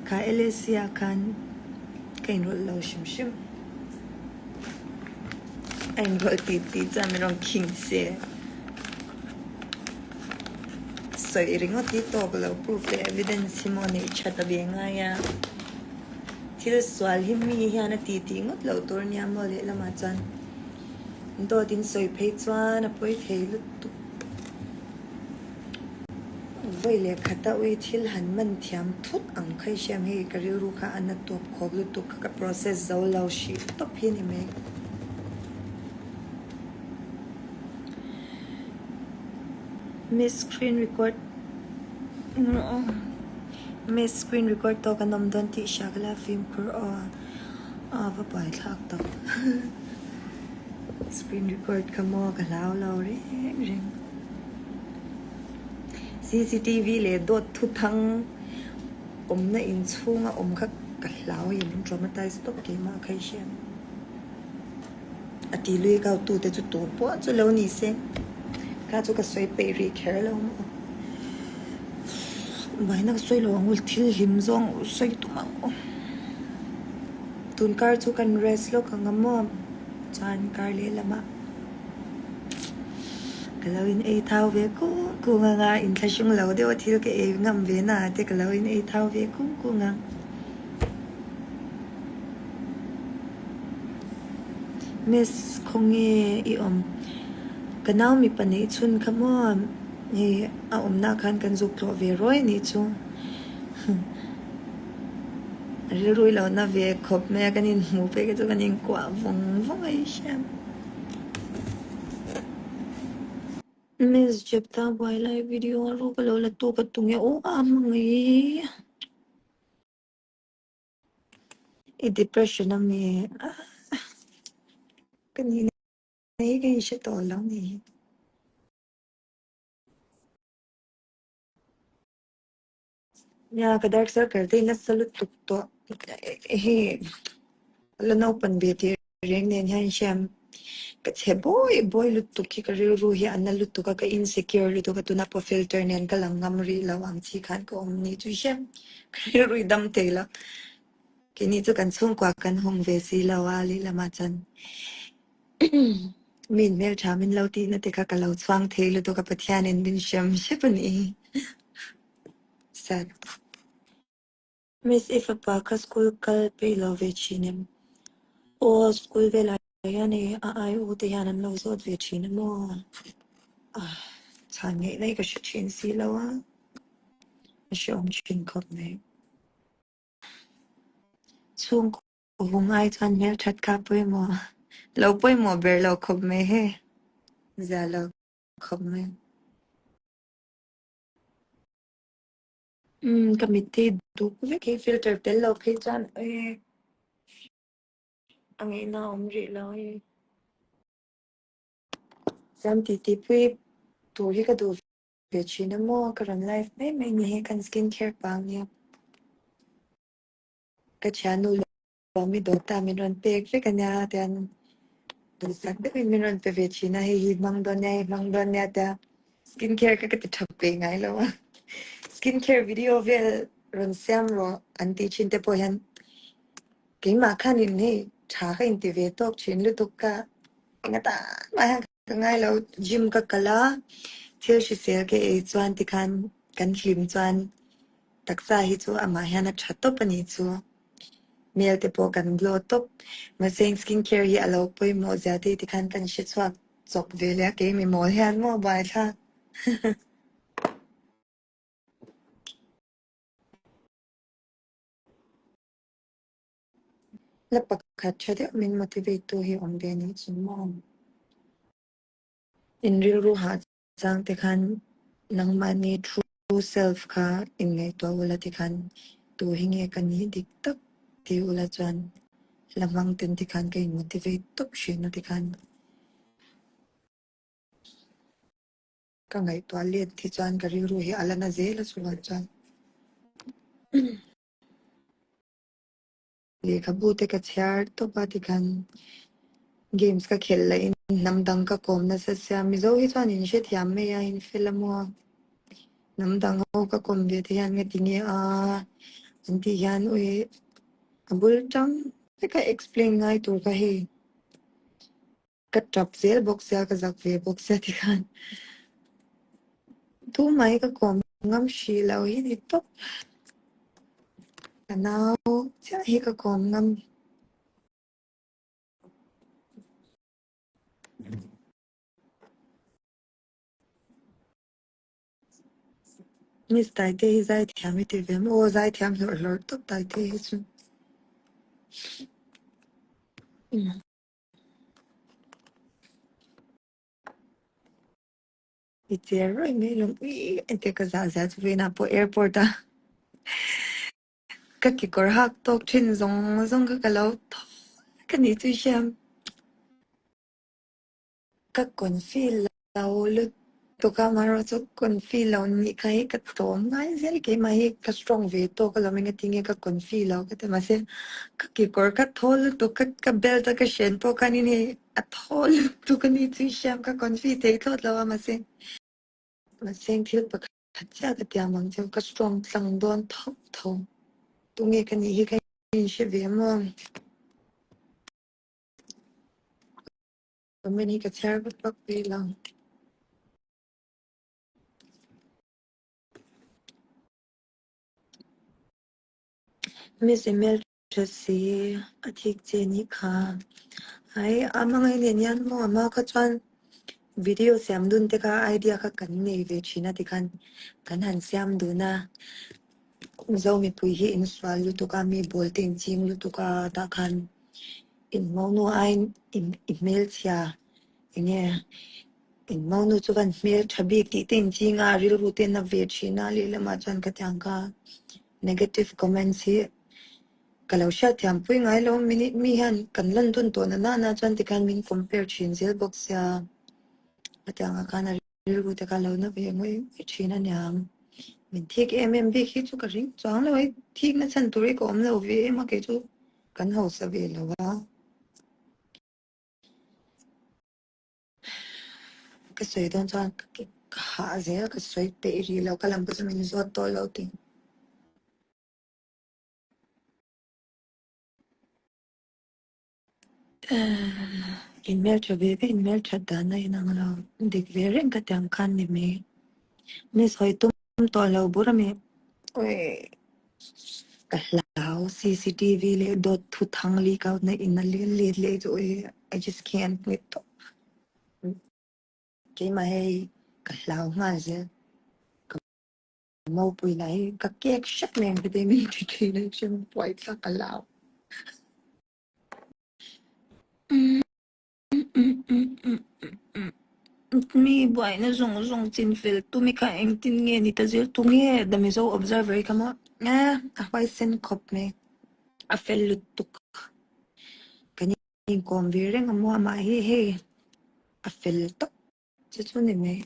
Kha LSC ah khan ka inrawlh lo hrim hrim. A inrawlh tih tih chuan min rawn khing se. Sawi ringawt hi tawk lo proof leh evidence hi maw neih that a ve ngai a. Thil sual hi mi hian a ti tih ngawt loh tur nia maw lehlamah chuan dawt in sawi phei chuan a pawi thei lutuk. Vawi leh khata ui thil han man thiam thut ang kha i hriam hei ka rilru kha a na tawp khawp lutuk kha ka process zo lo hrih tawp hi a ni mai. Miss screen record Miss screen record tawk an awm dawn tih hria ka la fimkhur aw a va buaithlak tak screen record kha maw ka hlau lo reng reng cctv leh dawt thuthang awmna inchhunga awm kha ka hlau a in traumatize tawp keimah kha i hriat. A ti lui kau tute chu tu pawh chu lo ni se, kha chu ka sawi peih rih kher lo maw. Vaina ka sawi lo ang u, thil hlim zawng sawi tum ang u. Tun kar chu kan rest lawk ang a maw, chuan kar lehlamah ka lo in ei thau ve kung kung ang a, inthlahrung lo deuh a thil ka ei ngam ve na te ka lo in ei thau ve kung kung ang. Miss khawnge i awm? Ka nau mipa neih chhun kha maw hei a awmna ah khan kan zuk tlawh ve ruai anih chu. Rilru i lo na ve khawp mai a, kan inhmuh phei kha chu kan inkuah vawng vawng a i hriat. Miss Jepta buai lai video a ru ka lo la tu ka tung e aw a hmangaih. I depression a mi ka nih na hi ka inhre tawh lo ni hi. Nia ka dark circle te hi nasa lutuk tawh hei la naupan ve tih reng nen hian hriam ka chhe bawi bawi lutuk hi ka rilru hi a na lutuk a ka insecure lutuk a tunah pawh filter nen ka lang ngam rih lo ang chi khan ka awm ni chu hriam ka rilru i dam thei lo keini chu kan chhungkua kan hawng ve si lo a lehlamah chuan mi in hmeltha min lo tihna te kha ka lo chhuang thei lutuk a Pathianin min hriam hrep a ni sad. Miss i fapa kha school kal peih lo ve thin em? Aw school velah hian e a ai u te hian an lo zawt ve thin a maw? Ah chhan ngeih mai ka hre thin si lo a, a hreawm thin khawp mai. Chhungkaw hung ai chuan hmelthat kha pawimawh lo pawimawh ber lo khawp mai hei zia lo khawp mai. Umm ka mit hi duk vek hi filter tel lo phei chuan e a ngaihna a awm rih lo hei. Chuan titi pui tur hi ka duh ve thin a maw ka rawn live mai mai ni hi kan skin care pah ania. Ka thiannu Lawmi dawta min rawn pek vek ania tian duhsak deuhin min rawn pe ve thin a, hei hi hmang dawn nia hei hmang dawn nia tia skin care kha ka ti tha pe ngai lo a, skin care video vel rawn siam rawh an tih thin te pawh hian keimah khanin hei tha ka inti ve tawk thin lutuk ka enga tan mah hian ka ngai lo gym ka kal a thil hrisel ka ei chuan tikhan kan hlim chuan taksa hi chu amah hian a tha tawp a nih chu. Hmel te pawh kan glow tawp. Mahse skin care hi a lo pawimawh zia te tikhan kan hre chhuak chawp ve leh a kei mi mawl hian maw buaithlak. La pakhat tha deuh min motivate tu hi awm ve nih chu maw. In rilru hah Chang te khan nangmahni true self kha inngaihtuah ula tikhan tu hi nge ka nih dik tak ti ula chuan hla hmang ten tikhan ka in motivate tawp thin a tikhan ka ngaihtuah let hi chuan ka rilru hi a la na zel a chuvang chuan. Lehkhabu te ka chhiar tawp a tikhan games ka khelh lah in hnam dang ka kawm nasa sia Mizo hi chuan in hrethiam mai a in fel a maw hnam dang ho ka kawm ve te hian nga ti nge a. An tih hian ui a bul tang veka explain ngai tur kha hei ka tap zel bawk sia ka zak ve bawk sia tikhan tumah hi ka kawm ngam hrih lo hi ni tawp. Ka nau chiah hi ka kawm ngam. Miss Taite hi zaithiam i ti ve maw? Aw zaithiam hlawrh hlawrh tawp Taite hi chu. I cher rawih mai lawm ui engtia ka zah zia chu vawiinah pawh airport a ka kekawr hak tawk thin zawng zawng kha ka lo thaw ka nih chu i hriam. Ka confi lo lutuk a, amaherawhchu confi lo nih kha hi ka tlawm ngai zel keimah hi ka strong ve tawk alawm engati nge ka confi lo ka ti mahse ka kekawr kha thaw lutuk ka ka belt a ka hren pawh khanin hei a thaw lutuk a ni chu i hriam ka confi thei thlawt lo a mahse mahse thil pakhat chiah ka tiam ang chu ka strong tlang dawn tho tho tunge ka nih hi ka inhre ve maw. Comment hi ka chhiar vak vak ve lo. Miss email tha si a thik che nih kha. Ai a hmangaih nen hian maw a hma kha chuan video siam dun te kha idea kha kan nei ve thin a tikhan kan han siam dun a. Mizo mipui hi insual lutuk a, mi bawl te inching lutuk a tah khan Inhmawhnu aiin i hmelchhia enge inhmawhnu chu kan hmeltha bik tih te inching a, rilru te na ve thin a, lehlamah chuan ka tiang kha negative comments hi ka lo hriatthiam pui ngai lo minute mi hian kan lan dun tawh na nana chuan tikhan min compare thin zel bawk sia ka tiang ah khan a Rilru te ka lo na ve ngawih ngawih thin a niang. Min thik em em bik hi chu ka ring chuang lo ai thik na chhan tur hi ka awm lo ve em a kei chu kan hausa ve lo a. Ka sawi dawn chuan ka hah zel ka sawi peih rih lo ka lam pawh chu min zawt tawh lo tih. In hmeltha ve ve in hmelthat dan a inang lo dik ve reng ka tiang khan ni mai. Miss hawi tum tawh lo bur ami ka hlau CCTV leh dawt thu thang leak out na in a let let leh chu ui I just can't wait tawh. Keimah hei ka hlau nghal zel. Mopui lah hi ka kek hrep mai ang heti min ti thin a hrim buai thlak ka hlau. Mi buaina zawng zawng chin fel tum i kha engtin nge ni ta zir tu nge The Mizo Observer hi kha maw eh a huaisen khawp mai a fel lutuk kan inkawm ve reng a maw amah hi hei a fel tawp chu chu ni mai.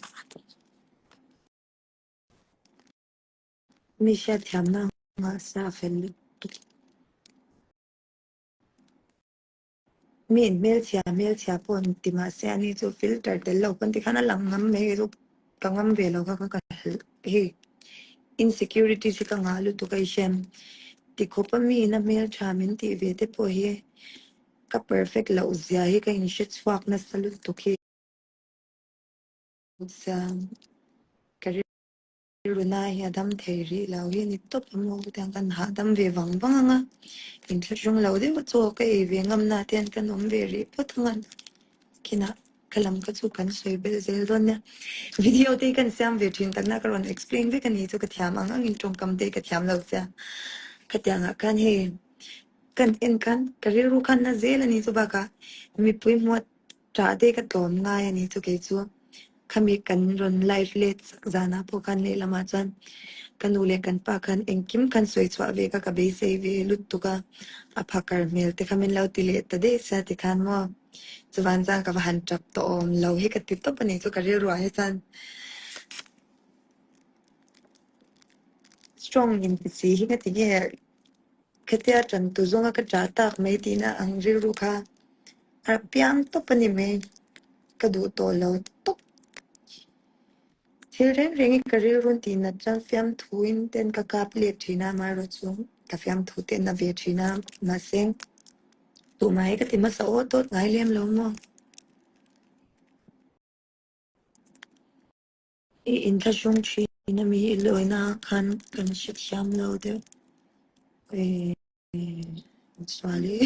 Mi hriatthiamna nghahsa a fel lutuk. Mi in hmelchhia hmelchhia pawh an ti mahse ani chu filter tel lo pawn tikhan a lang ngam mai chu ka ngam ve lo kha ka hei insecurities hi ka ngah lutuk a i hriam tikhawp a mi in a hmeltha min tih ve te pawh hi ka perfect loh zia hi ka inhre chhuak nasa lutuk hi ka Runa hi a dam thei rih lo hi a ni tawp a maw hetiang kan hahdam ve vang vang ang a, inthlahrung lo deuh a chaw ka ei ve ngam na te hian kan awm ve rih phawt ang a, kinah ka lam kha chu kan sawi belh zel dawn nia. Video te hi kan siam ve thin takna ka rawn explain vek a ni chu ka thiam ang angin tawngkam te hi ka thiam lo sia khatiang ah khan hei kan en khan ka rilru khan na zel a ni chu bakah mipui hmuat Ṭah te ka tlawm ngai a ni chu kei chu khami kan rawn live let sak zanah pawh khan lehlamah chuan ka nu leh kan pa khan engkim khan sawi chhuah ve kha ka beisei ve lutuk a, a phakar hmel te kha min lo ti leh ta daih sia tikhan maw chuvan chuan ka va han ṭap tawh awm lo hi ka ti tawp a ni chu ka rilruah hi chuan strong in ti si hi ka ti nge khatia ṭan tu zawnga ka ṭah tak mai tihna ang rilru kha. A piang tawp a ni mai. Ka duh tawh lo tawp. Thil reng reng hi ka rilru tih nat chuan fiamthuin ten ka kap let thin a, amaherawhchu. ka fiamthu te na ve thin a, mahse tumah hi ka ti hmasa awt awt ngai lem lo maw? I inthlahrung thin a mi i lawina ah khan kan hrethiam lo deuh. Sual i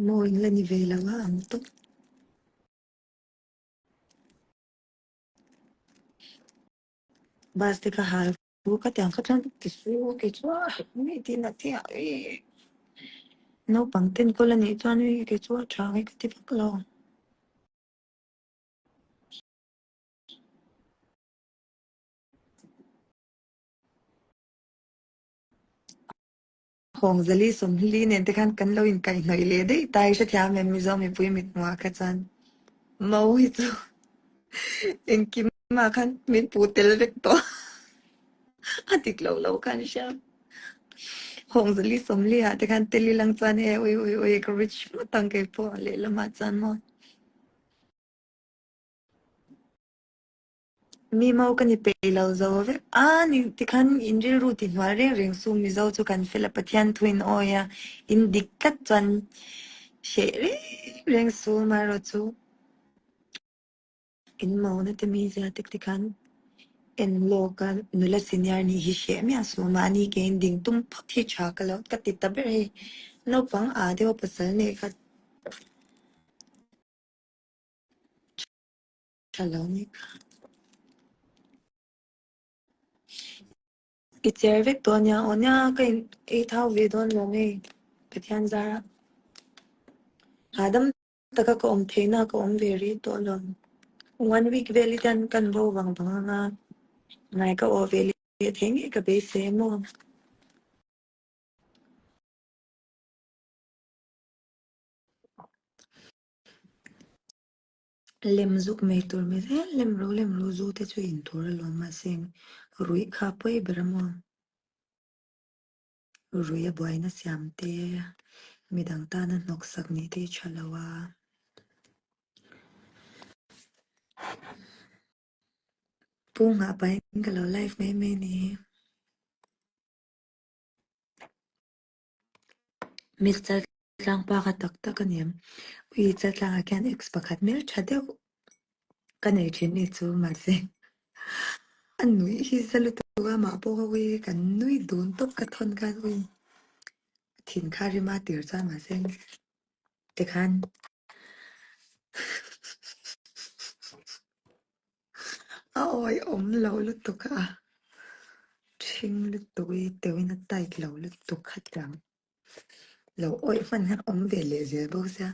maw in la ni ve lo a ang tawp. Bus te kha hal fu ka tiang kha chuan ti su kei chu a mi tin a ti a naupang ten kawl a nih chuan kei chu a tha nge ka ti vak lo. Hawngzali Sawmhli nen te khan kan lo inkaihhnawih leh daih ta i hrethiam em Mizo mipui mit hmuh ah kha chuan Mo hi chu engkim ah khan min puh tel vek tawh a dik lo lo khan hria. Hawngzali Sawmhli ah te khan tel ilang chuan e ui ui ui ka rich ngawt ang keipawh lehlamah chuan maw. Mi mo ka ni peih lo zo vek a ni tikhan in rilru ti hnual reng reng su Mizo chu kan fel a Pathian thu in awi a in dik tlat chuan hreh reng reng su amaherawh chu in mo na te mi zia tek tikhan en lawk a nula senior nih hi hreh miah su mahni ke in ding tum phawt hi tha ka lo ka ti ta ber hei naupang ah deuh a pasal neih kha Tha lo nih kha. I cher vek tawh ania aw nia ka in ei thau ve dawn lo ngei Pathian zara. Hahdam taka ka awm theihna ka awm ve rih tawh lo. One week vel hi hian kan bo vang vang anga ngai ka awh ve leh thei ngei ka beisei maw. Lem zuk mai tur mai zel lem ro lem ro zu te chu in tur alawm mahse ruih kha pawi ber a maw ruih a buaina siam te midang tana hnawksak nih te hi tha lo a. Pu nghah pahin ka lo live mai mai a ni hi. Mister Tlangpa kha tak tak a ni em? Ui Chaltlangah khian ex pakhat hmel tha deuh ka nei thin ni chu mahse a nuih hi za lutuk a mah pawh kha ui kan nui dun tawp ka thawn khan ui thin kha rima tir chuan mahse tikhan A awi awm lo lutuk a, ṭhing lutuk i teuhin a tight lo lutuk khat ang. Lo awih hman hian awm ve leh zel bawk sia.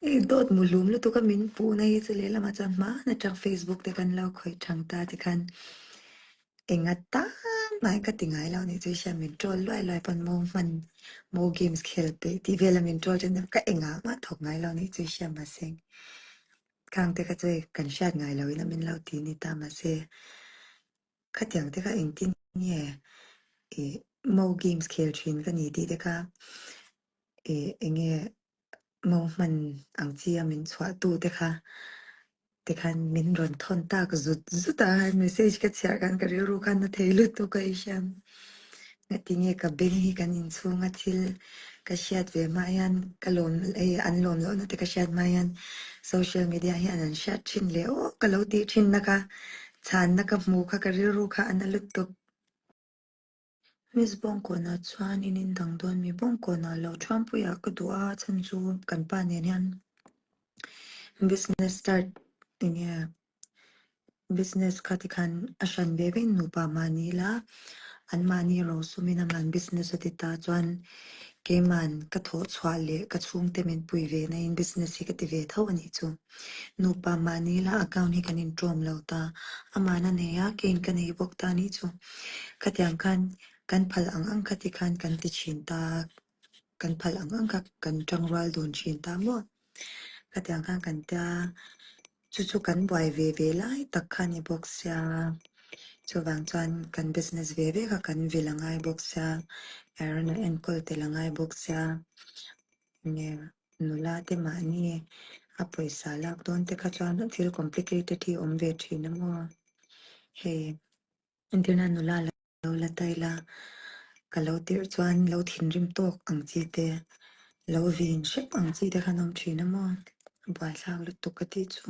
Hei dawt muhlum lutuk a min puhna hi chu lehlamah chuan hmaan atang Facebook te kan lo khawih thang ta tikhan enga tan mai ka ti ngai lo nih chu hria min troll luai luai pawn mo hman mo games khel peih tih vela min troll ṭhin ka engah mah thawk ngai lo nih chu hria mahse Khang te kha chu hei kan hriat ngai lo in a min lo ti ni ta mahse khatiang te kha engtin nge ih mo games khel thin ka ni tih te kha ih eng nge mo hman ang chi a min chhuah tu te kha tikhan min rawn thawn tak zut zut a message ka chhiar khan ka rilru khan a thei lutuk a i hriam. Ngatinge ka beng hi kan inchhunga thil ka hriat ve hma hian ka lawm hei an lawm lohna te ka hriat hma hian social media hian an hriat thin leh aw ka lo tih thinna kha chhanna ka hmu kha ka rilru kha a na lutuk. Miss Bawngkawnah chuan in indang dawn mi Bawngkawnah lo thuampuiah ka duh a chhan chu kan pa nen hian business start enge Business kha tikhan a hran ve ve nupa mahni ila anmahni rosumin aman business a ti ta chuan keiman ka thawh chhuah leh ka chhungte min pui ve na in business hi ka ti ve tho a nih chu. Nupa mahni ila account hi kan inṭawm lo ta, aman a nei a keiin ka nei bawk ta a nih chu. Khatiang khan kan phal ang ang kha tikhan kan ti thin ta, kan phal ang ang kha kan ṭangrual dun thin ta maw. Khatiang khan kan tia. Chu chu kan buai ve ve lai tak kha a ni bawk sia, chuvang chuan kan business ve ve kha kan vil a ngai bawk sia, Aaron a enkawl tel a ngai bawk sia, nge nula te mahni a pawisa lak dawn te kha chuan thil complicated hi awm ve thin a maw hei. Entirna nula lo la ta ila. Ka lo tirh chuan lo thinrim tawk ang chi te, lo vin hrep ang chi te khan awm thin a maw? A buaithlak lutuk ka tih chu.